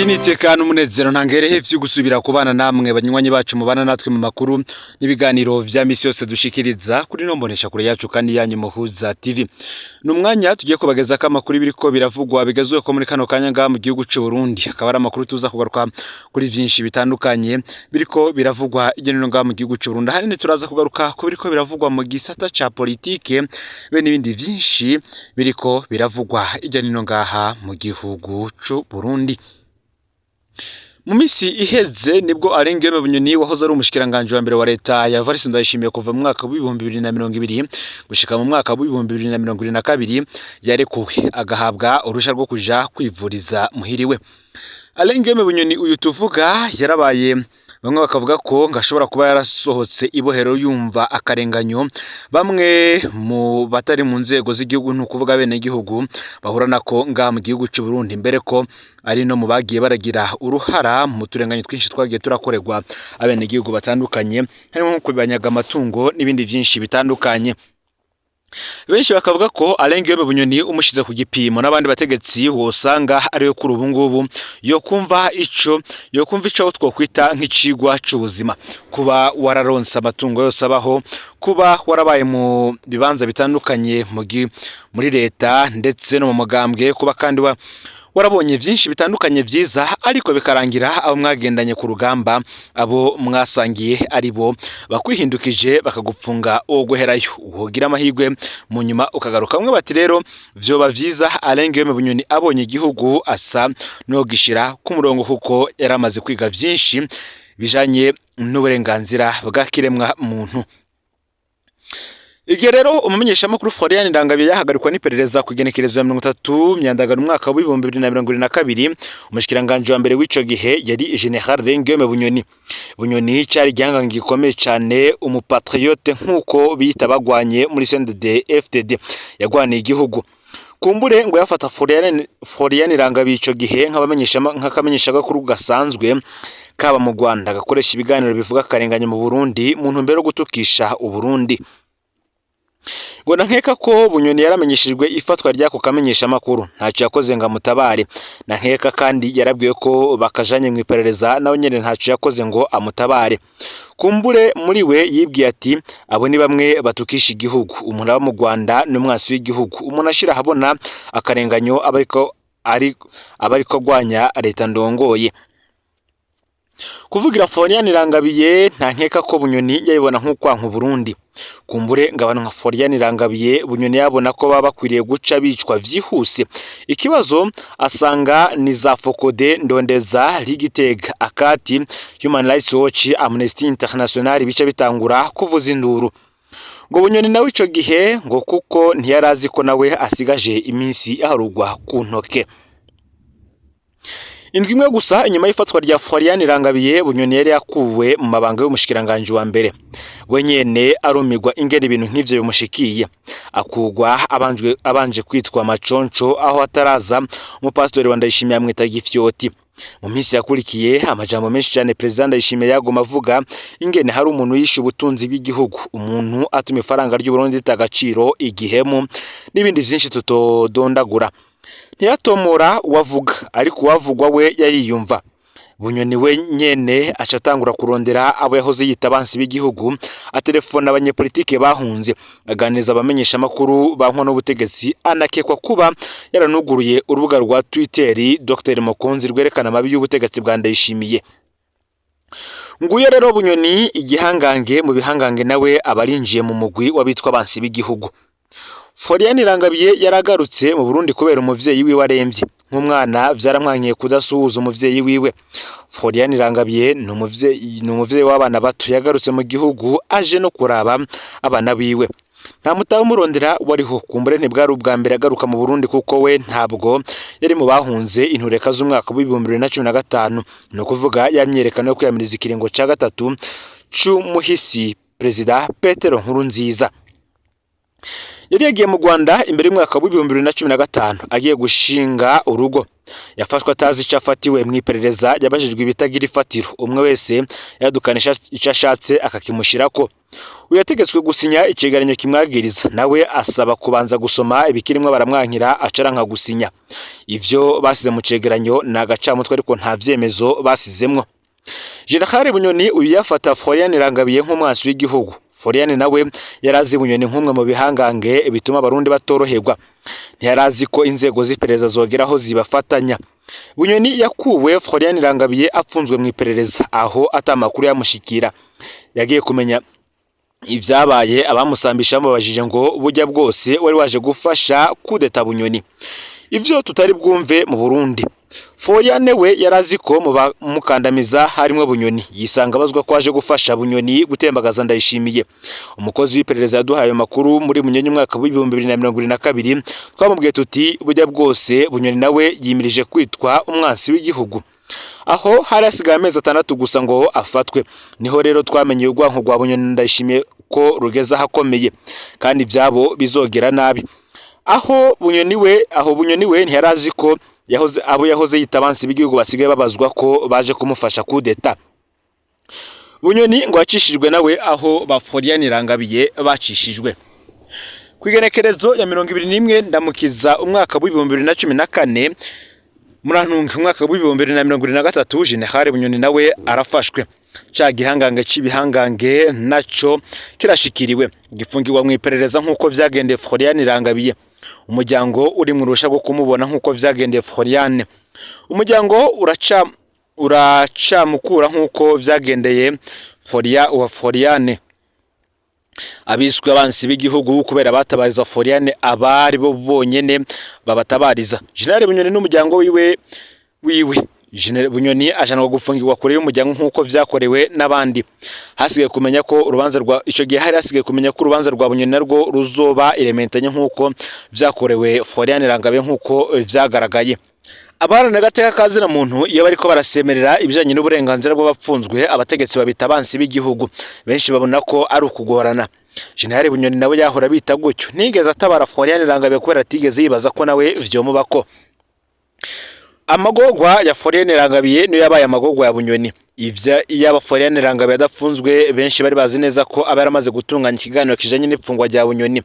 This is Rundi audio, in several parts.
Kandi nitekana umunezero ntangerehe vyo gusubira kubana namwe banywanyi bacu mubana natwe mu makuru n'ibiganiro vya misi yose dushikiriza kuri no mbonesha kure yacu kandi yanyu Muhuza TV. Ni umwanya tugiye kubageza ko amakuru biriko biravugwa bigezweho ko muri kano kanya ngaha mu gihugu c'u Burundi, akaba ari amakuru tuza kugaruka kuri vyinshi bitandukanye biriko biravugwa hirya no hino ngaha mu gihugu c'u Burundi. Ahanini turaza kugaruka ku biriko biravugwa mu gisata ca politike be n'ibindi vyinshi biriko biravugwa hirya no hino ngaha mu gihugu c'u Burundi. Mu misi iheze nibwo Alain Guillaume Bunyoni wahoze ari umushikiranganje wa mbere wa leta ya Evariste Ndayishimiye kuva mu mwaka w'2020 gushika mu mwaka w'2022 yarekuwe agahabwa uruhusha rwo kuja kwivuriza muhiriwe. Alain Guillaume Bunyoni uyu tuvuga yarabaye, bamwe bakavuga ko ngo ashobora kuba yarasohotse ibohero yumva akarenganyo bamwe mu batari mu nzego z'igihugu, ni ukuvuga bene igihugu, bahura nako ngaha mu gihugu c'u Burundi, mbere ko ari no mu bagiye baragira uruhara mu turenganyo twinshi twagiye turakorerwa abenegihugu batandukanye, harimo nko kubanyaga amatungo n'ibindi vyinshi bitandukanye. Benshi bakavuga ko Alain Guillaume Bunyoni umushize ku gipimo n'abandi bategetsi wosanga ariwe kuri ubu ngubu yo kumva ico twokwita nk'icigwa c'ubuzima: kuba wararonse amatungo yose abaho, kuba warabaye mu bibanza bitandukanye muri leta ndetse no mu mugambwe, kuba kandi warabonye vyinshi bitandukanye vyiza, ariko bikarangira abo mwagendanye ku rugamba, abo mwasangiye, ari bo bakwihindukije bakagupfunga uwo guherayo, wogira amahirwe mu nyuma ukagaruka. Bamwe bati rero vyoba vyiza Alain Guillaume Bunyoni abonye igihugu asa no gishira ku murongo, kuko yaramaze kwiga vyinshi bijanye n'uburenganzira bwa kiremwa muntu. Igihe rero umumenyeshamakuru Florian Irangabiye yahagarikwa n'iperereza ku igenekerezo ya 30 Myandagano umwaka w'2022, umushikiranganji wa mbere w'ico gihe yari Général Guillaume Bunyoni. Bunyoni cari igihangange gikomeye cane, umupatriote nk'uko biyita bagwanye muri CNDD FDD, yagwaniye igihugu. Kumbure ngo yafata Florian Irangabiye ico gihe nk'akamenyesha gakuru gasanzwe kaba mu Rwanda gakoresha ibiganiro bivuga akarengane mu Burundi mu ntumbero yo gutukisha Uburundi. Ngo na nkeka ko Bunyoni yaramenyeshejwe ifatwa ry'ako kamenyesha makuru, ntacyo yakoze ngo amutabare. Na nkeka kandi yarabwiwe ko bakajanye mu iperereza, nawe nyene ntacyo yakoze ngo amutabare. Kumbure muri we yibwiye ati: "Abo ni bamwe batukisha igihugu, umuntu aba mu Rwanda ni umwasi w'igihugu, umuntu ashira ahabona akarenganyo aba ariko agwanya leta ndongoye." Kuvugira Florian Irangabiye, nta nkeka ko Bunyoni yabibona nk'ukwanka Burundi. Kumbure ngo abantu nka Florian Irangabiye Bunyoni yabona ko baba bakwiriye guca bicwa vyihuse. Ikibazo asanga ni za Focode, Ndondeza, Ligitega, Akati, Human Rights Watch, Amnesty International bice bitangura kuvuza induru. Ngo Bunyoni nawe ico gihe ngo kuko ntiyarazi ko nawe asigaje iminsi iharugwa ku ntoke. Indwi imwe gusa inyuma y'ifatwa rya Florian Irangabiye, Bunyoni yari yakuwe mu mabanga y'umushikiranganji wa mbere. We nyene arumirwa ingene ibintu nk'ivyo bimushikiye, akugwa abanje kwitwa maconco, aho ataraza umupasitori wa Ndayishimiye amwita gifyoti. Mu minsi yakurikiye amajambo menshi cyane Perezida Ndayishimiye yaguma avuga ingene hari umuntu yishe ubutunzi bw'igihugu, umuntu atuma ifaranga ry'u Burundi rita agaciro, igihemu n'ibindi vyinshi tutodondagura. Ntiyatomora uwavuga, ariko uwavugwa we yariyumva. Bunyoni we nyene aca atangura kurondera abo yahoze yita abansi b'igihugu, atelefona abanyepolitike bahunze, aganiriza abamenyeshamakuru bankwa n'ubutegetsi, anakekwa kuba yaranuguruye urubuga rwa Twitter Dr Mukunzi rwerekana amabi y'ubutegetsi bwa Ndayishimiye. Nguyo rero Bunyoni, igihangange mu bihangange, nawe aba arinjiye mu mugwi w'abitwa abansi b'igihugu. Florian Irangabiye yaragarutse mu Burundi kubera umuvyeyi wiwe aremvye. Nk'umwana vyaramwankiye kudasuhuza umuvyeyi wiwe. Florian Irangabiye ni umuvyeyi w'abana bato, yagarutse mu gihugu aje no kuraba abana biwe. Nta mutahe umurondera wariho. Kumbure ntibwari ubwa mbere agaruka mu Burundi, kuko we ntabwo yari mu bahunze intureka z'umwaka w'2015, ni ukuvuga ya myiyerekano yo kwiyamiriza ikiringo ca gatatu c'umuhisi Perezida Petero Nkurunziza. Yari yagiye mu Rwanda imbere y'umwaka w'2015 agiye gushinga urugo. Yafashwe atazi icyo afatiwe mu iperereza, yabajijwe ibitagira ifatiro, umwe wese yadukana icyo ashatse akakimushyirako. Uyategetswe gusinya icegeranyo kimwagiriza, nawe asaba kubanza gusoma ibikirimwo, baramwankira, acaranka gusinya. Ivyo basize mu cegeranyo ni agacamutwe, ariko nta vyemezo basizemwo. General Bunyoni uyu yafata Florian Irangabiye nk'umwansi w'igihugu. Florian nawe yarazi Bunyoni nk'umwe mu bihangange bituma abarundi batoroherwa. Ntiyarazi ko inzego z'iperereza zogeraho zibafatanya. Bunyoni yakuwe Florian Irangabiye apfunzwe mu iperereza, aho ata makuru yamushikira. Yagiye kumenya ivyabaye abamusambisha bamubajije ngo: "Burya bwose wari waje gufasha kudeta Bunyoni?" Ivyo tutari bwumve mu Burundi. Florian we yarazi ko mu bamukandamiza harimwo Bunyoni, yisanga abazwa ko aje gufasha Bunyoni gutembagaza Ndayishimiye. Umukozi w'iperereza yaduhaye ayo makuru muri Munyenye umwaka w'2022, twamubwiye tuti: "Burya bwose Bunyoni nawe yimirije kwitwa umwansi w'igihugu?" Aho hari hasigaye amezi 6 gusa ngo afatwe. Niho rero twamenye urwanko rwa Bunyoni Ndayishimiye ko rugeze ahakomeye, kandi ivyabo bizogera nabi. Aho Bunyoni we ntiyarazi ko yahoze abo yahoze yita abansi b'igihugu basigaye babazwa ko baje kumufasha kudeta. Bunyoni ngo yacishijwe nawe aho ba Florian Irangabiye bacishijwe. Ku igenekerezo ya 21 Ndamukiza umwaka w'2014, murantunga, umwaka w'2023, General Bunyoni nawe arafashwe. Ca gihangange c'ibihangange naco kirashikiriwe, gifungirwa mu iperereza nk'uko vyagendeye Florian Irangabiye. Umuryango uri mu ruhusha rwo kumubona nk'uko vyagendeye Florian. Umuryango uracamukura nk'uko vyagendeye Floria wa Floriane. Abiswe abansi b'igihugu kubera batabariza Floriane, abari bo bonyene babatabariza. General Bunyoni n'umuryango wiwe. General Bunyoni ajanwa gufungirwa kure y'umuryango nk'uko vyakorewe n'abandi. Hasigaye kumenya ko urubanza rwa ico gihe hari hasigaye kumenya ko urubanza rwa Bunyoni narwo ruzoba irementanye nk'uko vyakorewe Floriane Rangabe, nk'uko vyagaragaye. Abaharanira agateka ka zina muntu iyo bariko barasemerera ibijanye n'uburenganzira bw'abapfunzwe, abategetsi babita abansi b'igihugu. Benshi babona ko ari ukugorana. General Bunyoni nawe yahora bita gutyo, ntigeze atabara Floriane Rangabe kubera atigeze yibaza ko nawe vyomubako. Amagorwa ya Floriane Rangabiye niyo yabaye amagorwa ya Bunyoni. Ivya iyaba Floriane Rangabiye adafunzwe, benshi bari bazi neza ko aba yaramaze gutunganya ikiganiro kijanye n'ipfungwa rya Bunyoni,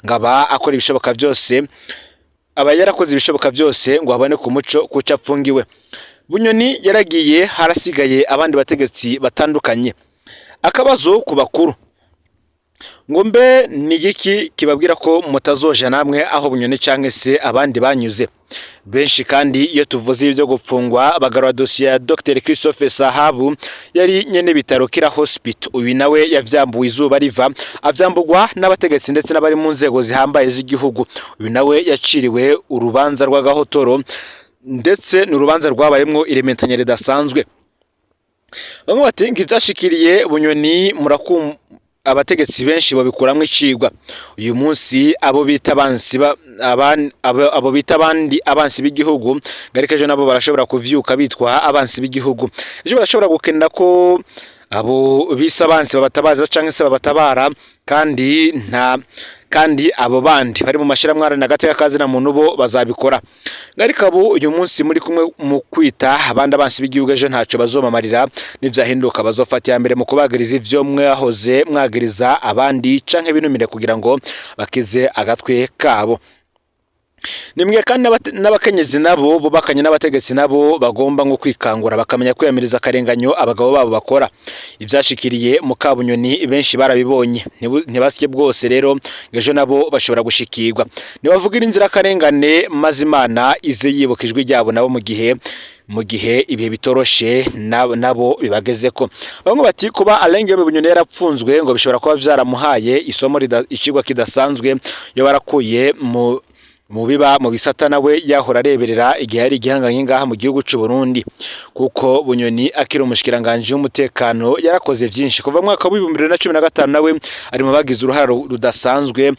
ngaba akora ibishoboka byose, aba yarakoze ibishoboka byose ngo haboneke umuco kuco apfungiwe. Bunyoni yaragiye, harasigaye abandi bategetsi batandukanye. Akabazo ku bakuru ngo: mbe ni igiki kibabwira ko mutazoja namwe aho Bunyoni canke se abandi banyuze? Benshi kandi iyo tuvuze ibyo gupfungwa bagarura dosiye ya Dr Christophe Sahabu, yari nyene bitaro Kira Hospital. Uyu nawe yavyambuwe izuba riva, avyambugwa n'abategetsi ndetse n'abari mu nzego zihambaye z'igihugu. Uyu nawe yaciriwe urubanza rw'agahotoro, ndetse ni urubanza rwabayemwo irementanya ridasanzwe. Bamwe bati ngo ivyashikiriye Bunyoni murakum abategetsi benshi babikuramwo icigwa. Uyu munsi abo bita abansi abo bita abandi abansi b'igihugu, ariko ejo nabo barashobora kuvyuka bitwa abansi b'igihugu. Ejo barashobora gukenera ko abo bise abansi babatabaza canke se babatabara, kandi nta kandi abo bandi bari mu mashirahamwe aharanira agateka ka zina muntu bo bazabikora. Ariko abo uyu munsi muri kumwe mu kwita abandi abansi b'igihugu, ejo ntaco bazomamarira. Nivyahinduka bazofata iya mbere mu kubagiriza ivyo mwahoze mwagiriza abandi, canke binumire kugira ngo bakize agatwe kabo. Nimwe kandi n'abakenyezi nabo bubakanye n'abategetsi nabo bagomba nko kwikangura, bakamenya kwiyamiriza akarenganyo abagabo babo bakora. Ivyashikiriye Mukabunyoni benshi barabibonye. Ntibasye bwose rero ejo nabo bashobora gushikirwa. Nibavugira inzirakarengane, maze Imana ize yibuka ijwi ryabo nabo mu gihe ibihe bitoroshe nabo bibagezeko. Bamwe bati kuba Alain Guillaume Bunyoni yarapfunzwe ngo bishobora kuba vyaramuhaye isomo, icigwa kidasanzwe yo barakuye mu biba mu bisata nawe yahora areberera igihe yari igihangange ngaha mu gihugu c'u Burundi. Kuko Bunyoni akiri umushikiranganje w'umutekano yarakoze vyinshi kuva mu mwaka w'2015, nawe ari mu bagize uruhara rudasanzwe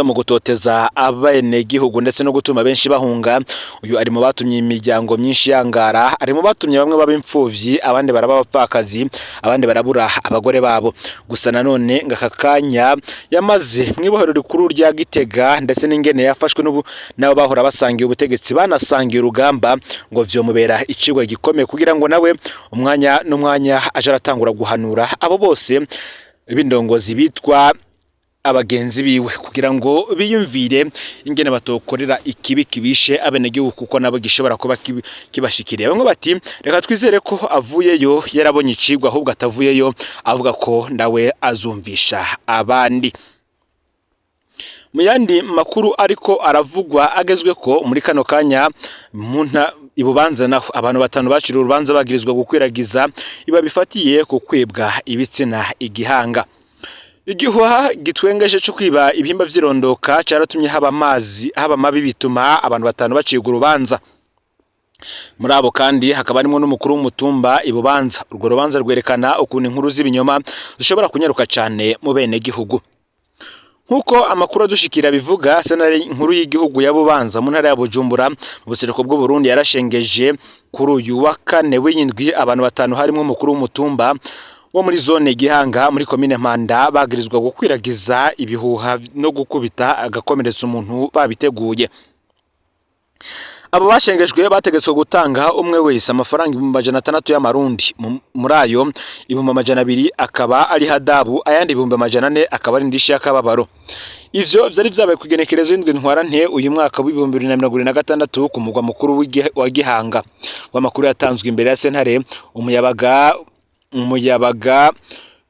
mu gutoteza abenegihugu ndetse no gutuma benshi bahunga. Uyu ari mu batumye imiryango myinshi yangara, ari mu batumye bamwe baba imfuvyi, abandi baraba abapfakazi, abandi barabura abagore babo. Gusa nanone ngo aka kanya yamaze mw'ibohero rikuru rya Gitega, ndetse n'ingene yafashwe n'ubu nabo bahora basangiye ubutegetsi, banasangiye urugamba, ngo vyomubera icigwa gikomeye kugira ngo nawe umwanya n'umwanya aje aratangura guhanura abo bose. b'indongozi bitwa abagenzi biwe kugira ngo biyumvire ingene batokorera ikibi kibishe abenegihugu, kuko nabo gishobora kuba kibashikiriye. Bamwe bati reka twizere ko avuyeyo yarabonye icigwa, ahubwo atavuyeyo avuga ko nawe azumvisha abandi. Mu yandi makuru ariko aravugwa agezwe ko muri kano kanya mu ibubanza naho abantu batanu baciriwe urubanza bagirizwa gukwiragiza iba bifatiye ku kwibwa ibitsina igihanga. Igihuha gitwengeje cyo kwiba ibihimba vy'irondoka caratumye haba amazi haba mabi, bituma abantu batanu bacirwa urubanza. Muri abo kandi hakaba harimo n'umukuru w'umutumba ibubanza. Urwo rubanza rwerekana ukuntu inkuru z'ibinyoma zishobora kunyaruka cane mu bene gihugu. Nk'uko amakuru adushikira bivuga, sentare nkuru y'igihugu ya Bubanza mu ntara ya Bujumbura mu buseruko bw'u Burundi yarashengeje kuri uyu wa kane w'indwi abantu batanu harimo umukuru w'umutumba wo muri zone Gihanga muri komine Mpanda, bagirizwa gukwiragiza ibihuha no gukubita agakomeretsa umuntu babiteguye. Abo bashengejwe bategetswe gutanga umwe wese amafaranga 600,000 y'amarundi. Muri ayo 200,000 akaba ari hadabu, ayandi 400,000 akaba ari indishi y'akababaro. Ivyo vyari vyabaye kugenekerezo y'indwi ntwarante uyu mwaka w'2026 ku mugwa mukuru wa Gihanga. W'amakuru yatanzwe imbere ya sentare, umuyabaga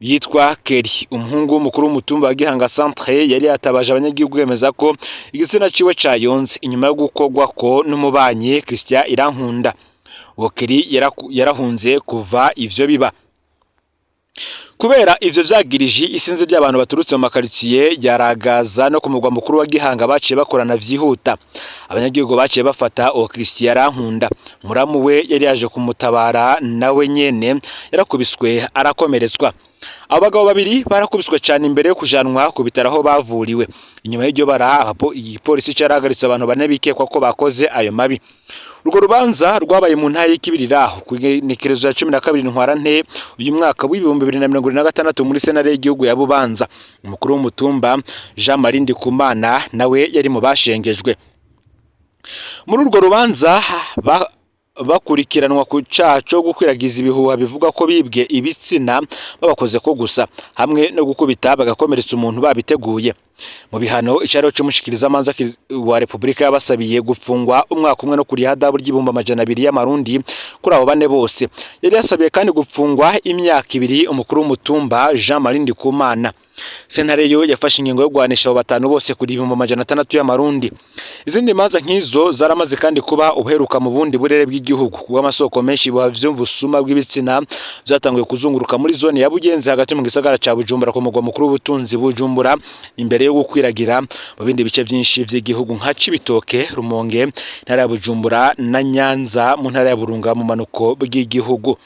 yitwa Keri, umuhungu w'umukuru w'umutumba wa Gihanga Centre, yari yatabaje abanyagihugu yemeza ko igitsina ciwe cayonze inyuma yo gukogwa ko n'umubanyi Christian Irankunda. Uwo Keri yarahunze kuva ivyo biba. Kubera ivyo vyagirije, isinzi ry'abantu baturutse mu makaritsiye ya Ragaza no ku mugwa mukuru wa Gihanga baciye bakorana vyihuta. Abanyagihugu baciye bafata uwo Christian Irankunda. Muramu we yari yaje kumutabara nawe nyene yarakubiswe arakomeretswa. Abo bagabo babiri barakubiswe cyane imbere yo kujanwa ku bitaro aho bavuriwe. Inyuma y'iryo bara, igipolisi carahagaritse abantu bane bikekwa ko bakoze ayo mabi. Urwo rubanza rwabaye mu ntara y'Ikibiriraho ku igenekerezo ya 12 ntwarante uyu mwaka w'2026 muri sentare y'igihugu ya Bubanza. Umukuru w'umutumba Jean Marie Ndikumana nawe yari mu bashengejwe. Muri urwo rubanza bakurikiranwa ku caha co gukwiragiza ibihuha bivuga ko bibwe ibitsina babakoze ko gusa, hamwe no gukubita bagakomeretsa umuntu babiteguye. Mu bihano, icariho c'umushikirizamanza wa Repubulika yabasabiye gupfungwa umwaka umwe no kuriha ihadabu ry'200,000 y'amarundi kuri abo bane bose. Yari yasabiye kandi gupfungwa imyaka 2 umukuru w'umutumba Jean Marie Ndikumana. Sentare yo yafashe ingingo yo guhanisha abo batanu bose kuri 600,000 y'amarundi. Izindi manza nk'izo zaramaze kandi kuba ubuheruka mu bundi burere bw'igihugu, kuko amasoko menshi ibihuha vy'ubusuma bw'ibitsina vyatanguye kuzunguruka muri zone ya Bugenzi hagati mu gisagara ca Bujumbura ku mugwa mukuru w'ubutunzi Bujumbura, imbere yo gukwiragira mu bindi bice vyinshi vy'igihugu nka Cibitoke, Rumonge, intara ya Bujumbura na Nyanza mu ntara ya Burunga mu manuko bw'igihugu.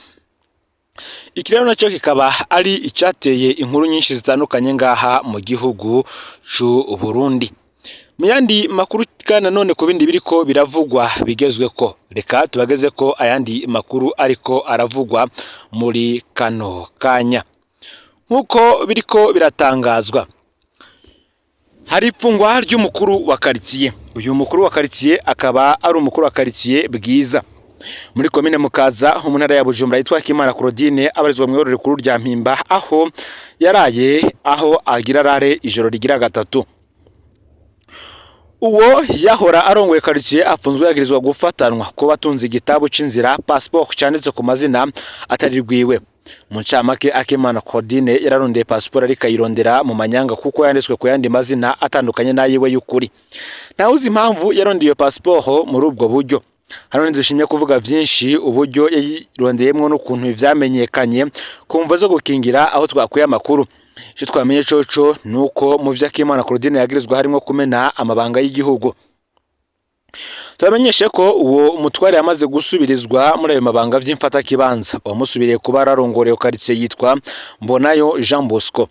Iki rero nacyo kikaba ari icateye inkuru nyinshi zitandukanye ngaha mu gihugu c'u Burundi. Mu yandi makuru kandi nanone ku bindi biriko biravugwa bigezweko, reka tubageze ko ayandi makuru ariko aravugwa muri kano kanya. Nk'uko biriko biratangazwa, hari ipfungwa ry'umukuru wa karitsiye. Uyu mukuru wa karitsiye akaba ari umukuru wa karitsiye Bwiza muri komine Mukaza ho mu ntara ya Bujumbura, yitwa Kimana Claudine, abarizwa mu iborero rikuru rya Mpimba aho yaraye, aho agira arare ijoro rigira gatatu. Uwo yahora arongoye karitsiye afunzwe yagirizwa gufatanwa kuba atunze igitabo c'inzira passeport canditse ku mazina atari rwiwe. Mu ncamake, Akimana Claudine yararondeye passeport ariko ayirondera mu manyanga kuko yanditswe ku yandi mazina atandukanye n'ayiwe y'ukuri. Ntawuzi impamvu yarondeye iyo passeport muri ubwo buryo. Hano ntidushimye kuvuga vyinshi uburyo yayirondeyemwo n'ukuntu vyamenyekanye ku mvo zo gukingira aho twakuye amakuru. Ico twamenye coco nuko mu vyo Akimana Claudine yagirizwa harimwo kumena amabanga y'igihugu. Tubamenyeshe ko uwo mutware yamaze gusubirizwa muri ayo mabanga vy'imfatakibanza. Uwamusubiriye kuba ararongoreye karitsiye yitwa Mbonayo Jean Bosco.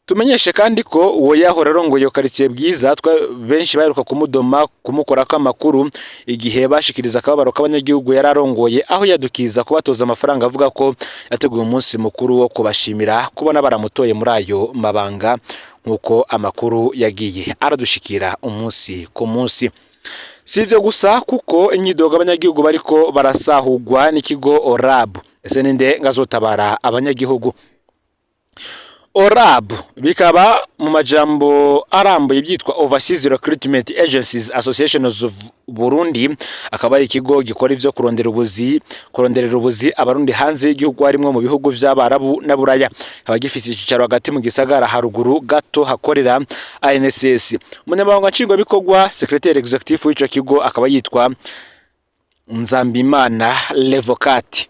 Tumenyeshe kandi ko uwo yahora arongoye iyo karitsiye Bwiza benshi baheruka kumudoma kumukorako amakuru igihe bashikiriza akababaro k'abanyagihugu yari arongoye, aho yadukiza kubatoza amafaranga avuga ko yateguye umunsi mukuru wo kubashimira kubona baramutoye muri ayo mabanga, nk'uko amakuru yagiye aradushikira umunsi ku munsi. Si ivyo gusa, kuko imyidogo abanyagihugu bariko barasahugwa n'ikigo ORAB. Ese ninde ngazotabara abanyagihugu? ORAB bikaba mu majambo arambuye byitwa Overseas Recruitment Agencies Association of Burundi, akaba ari ikigo gikora ivyo kurondera ubuzi, kuronderera ubuzi abarundi hanze y'igihugu, harimwo mu bihugu vy'Abarabu na Buraya. Kaba gifite icicaro hagati mu gisagara, haruguru gato hakorera ANSS. Umunyamabanga nshingwabikorwa, secrétaire exécutif w'ico kigo, akaba yitwa Nzambimana Levocati.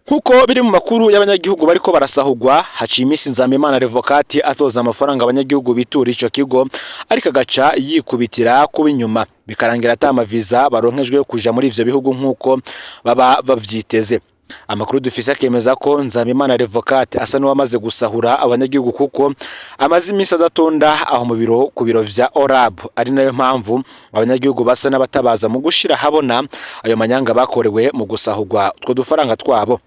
Nkuko biri mu makuru y'abanyagihugu bariko barasahugwa, haciye iminsi Nzambimana Revocati atoza amafaranga abanyagihugu bitura ico kigo, ariko agaca yikubitira kuba inyuma, bikarangira ata amaviza baronkejwe kuja muri ivyo bihugu nkuko baba bavyiteze. Amakuru dufise akemeza ko Nzambimana Revocate asa n'uwamaze gusahura abanyagihugu, kuko amaze iminsi adatonda aho mu biro, ku biro vya ORAB, ari nayo mpamvu abanyagihugu basa n'abatabaza mu gushira habona ayo manyanga bakorewe mu gusahurwa utwo dufaranga twabo.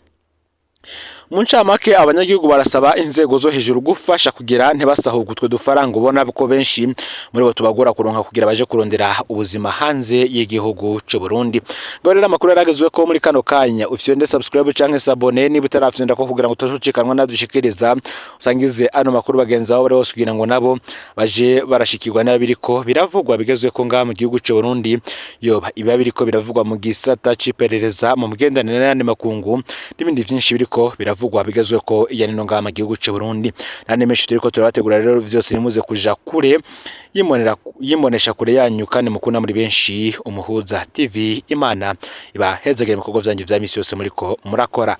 Mu ncamake, abanyagihugu barasaba inzego zo hejuru gufasha kugira ntibasahurwe utwo dufaranga, ubona ko benshi muri bo tubagora kuronka kugira baje kurondera ubuzima hanze y'igihugu c'u Burundi. Ngo rero amakuru yaragezwe ko muri kano kanya, ufyonde subscribe canke s'abonner niba utarafyonda ko, kugira ngo utazucikanwa nadushikiriza. Usangize ano makuru bagenzi babo bari bose, kugira ngo nabo baje barashikirwa n'aba biriko biravugwa bigezwe ko ngaha mu gihugu c'u Burundi, yoba iba biriko biravugwa mu gisata c'iperereza, mu migenderanire n'ayandi makungu, n'ibindi vyinshi biriko biravugwa bigezwe ko iya nino ngaha mu gihugu c'u Burundi, n'andi menshi turiko turabategura. Rero vyose nimuze kuja kure yimonera yimonesha kure yanyu, kandi mukunda muri benshi, Umuhuza TV. Imana ibahezagire mu bikorwa vyanyu vya misi yose muriko murakora.